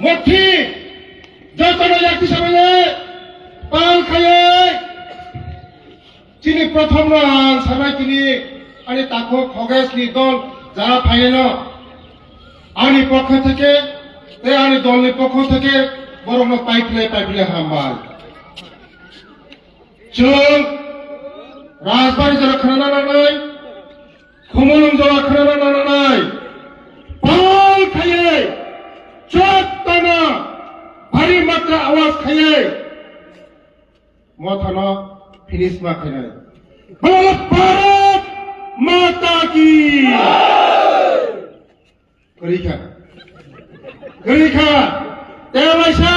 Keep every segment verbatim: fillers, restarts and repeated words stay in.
Bokhi jotono yakti samani pal khaiwi chini prothom no ang sanai tini ani takhuk Khoges ni dol jara phainai no ani pokho theke tei ani dol ni pokho theke borok no paipilai paipilai hambai. Chwng Rajbari jora khwnana nangnai, Khumulwng jora khwnana nangnai, pal khaiwi, chottono bhari matra awaz khaiwi, mothano finish ma khainai. Bolo Bharat Mata ki! Kwrwi kha. Kwrwi kha. Tei waisa.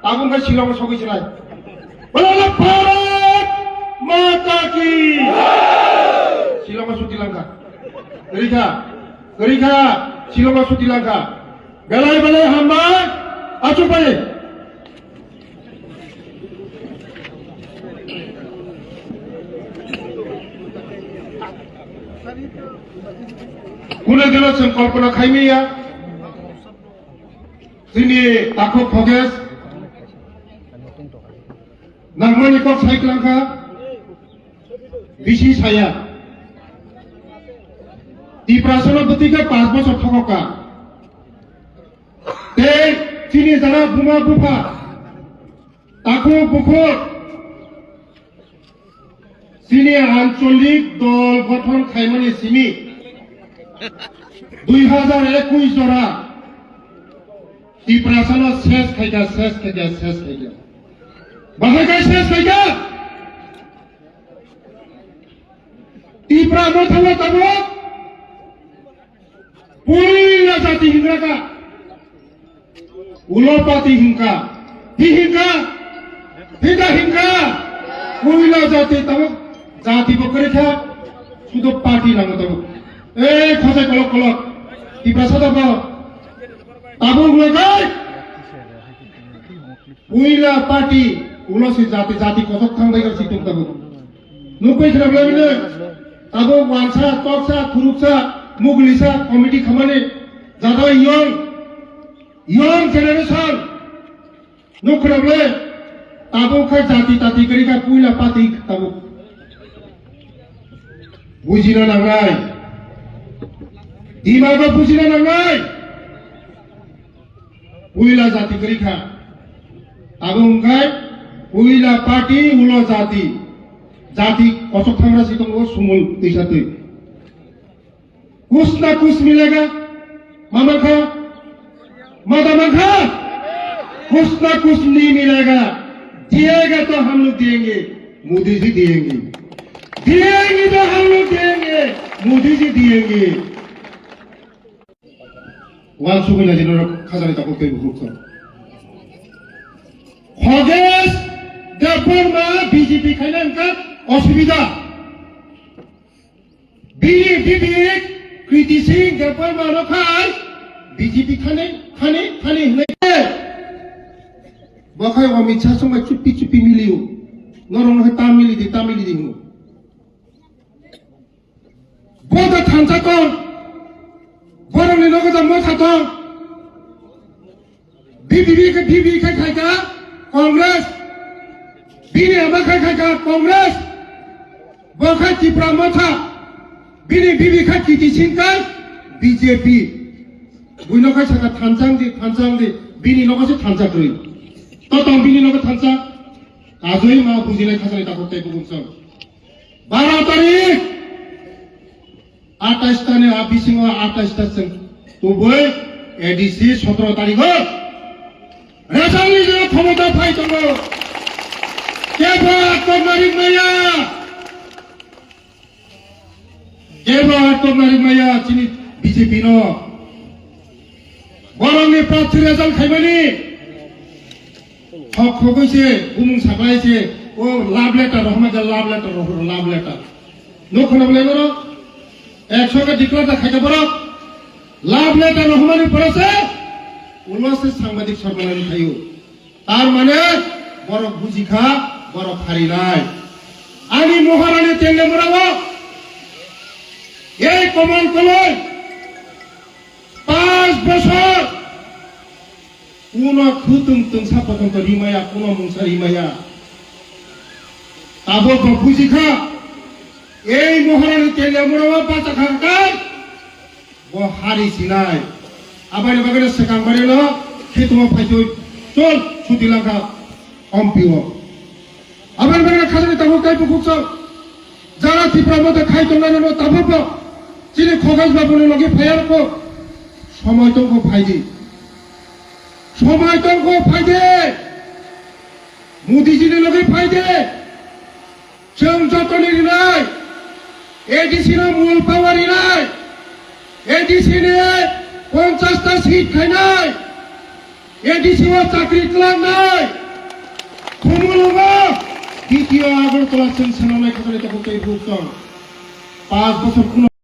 Tabuk khe Shillong sogwi sinai. Bolo Bharat Mata ki. Shillong suti langkha. Kwrwi kha. Kwrwi kha. Shillong suti langkha. Belai belai hambai. Achuk bai. Kunu dino chwng kalpana khaimaya, chini takhuk Khoges nangmani kok sai klangkha, bisi saya. Tiprasano bwtwi khe panch bochor thokokha. Tei chini jara buma bupha, takhuk bukhuk, chini ancholik dol gothon khaimani simi dui hazar ekush jora Tiprasano ses khaikha, ses khaikha, ses khaikha. Bahai khe ses khaikha. Tipra no thawa tabuk. Puila jati hingra ka. Ulo party hinka. Hi hinka? Hinka hinka. Puila jati tabuk. Jati bo kwrwi kha. Sudo party nango tabuk. Eh, khosai kolok kolok. Tiprasa tabuk. Tabuk logai. Puila party, ulo se jati, jati kothok thang bai si tuk tabuk. Nukbai khna bwlai bini. Tabuk wansa, toksa, thuruksa, muglisa, committee khamani. Jata young, young generation. Nuk khna bwlai. Tabuk kha jati tati kwrwi kha puila party tabuk. Bujina nangnai. Dimago bujina nangnai. Puila jati kwrwi kha. Abo wngkha puila party ulo jati. Jati kosok thangra si tongo sumul twisa twi. Kuch na kuch milega. Mama kha. Mada ma kha. Kuch na kuch nahi milega. Diyega to hum log diyenge. Modi ji diyenge. Diyenge to hum log diyenge. Modi ji diyenge. Wan sugui na jino khajani takhuk tei bukhuk kho. Khoges Debbarma B J P khaina wngkha osubida. Bini bibik Kriti Singh Debbarma no khai B J P khani, khani, khani hwnwi. Bo khai o mitsa songbai chupi chupi milio. Norok no khai ta mili di, ta mili di hwnwi. Bo da thansa tong. Borokni nogo da motha tong. B B B khe, B B B khe khai kha Congress. Bini ama khe khai kha Congress. Bo khe Tipra Motha. Bini B B B khe Kriti Singh khe B J P. Buino khe saka thansa wng di, thansa wng di. Bini nogo se thansa kwrwi. To tong bini nogo thansa. Kajoi ma bujinai khajani takhuk tei bubung song. Baro tarik, atais ta ni a bisingo atais ta chwng tubui A D C sotro tarigo result ni jora khomota phai tongo. Kebo atok narik maya, kebo atok narik maya chini B J P no. Borokni prarthi result khaimani. Thok thogwi se, bumung saklai se, o love letter rohorma je love letter rohor, love letter. Nuk khna bwlai borok, ekso khe declare da khaikha borok, love letter rohormani pore se, ulo se sangbadik sormanani thaio. Tar mane, borok bujikha, borok pharinai. Ani Maharani Tendemura o, ei Komol Koloi, panch bosor, Kuno khutwng twngsa potonto rimaya, kuno mungsa rimaya. Tabok bo bujikha, ei Maharani Teliamura o bacha khangkai, bo hari sinai. Abani bagwi no swkang bari no khe tongma phaitwi chol chuti langkha ompi o. Abani bagwi khajani tabuk kai bukhuk chol. Jara Tipra mote khai tongnai no tabuk bo. Chini Khogoj babuni logi phayar ko. Somoi tongkho phaidi. Somoi tongkho phaidi. Modi jini logi phaidi. Chwng jotoni rinai, A D C no mul power rinai, A D C ni ponchash ta seat khainai, A D C o chakri twlangnai, Khumulwngo D T O Agartala chwng swnamnai khajani tabuk tei buktong. Panch bochor kuno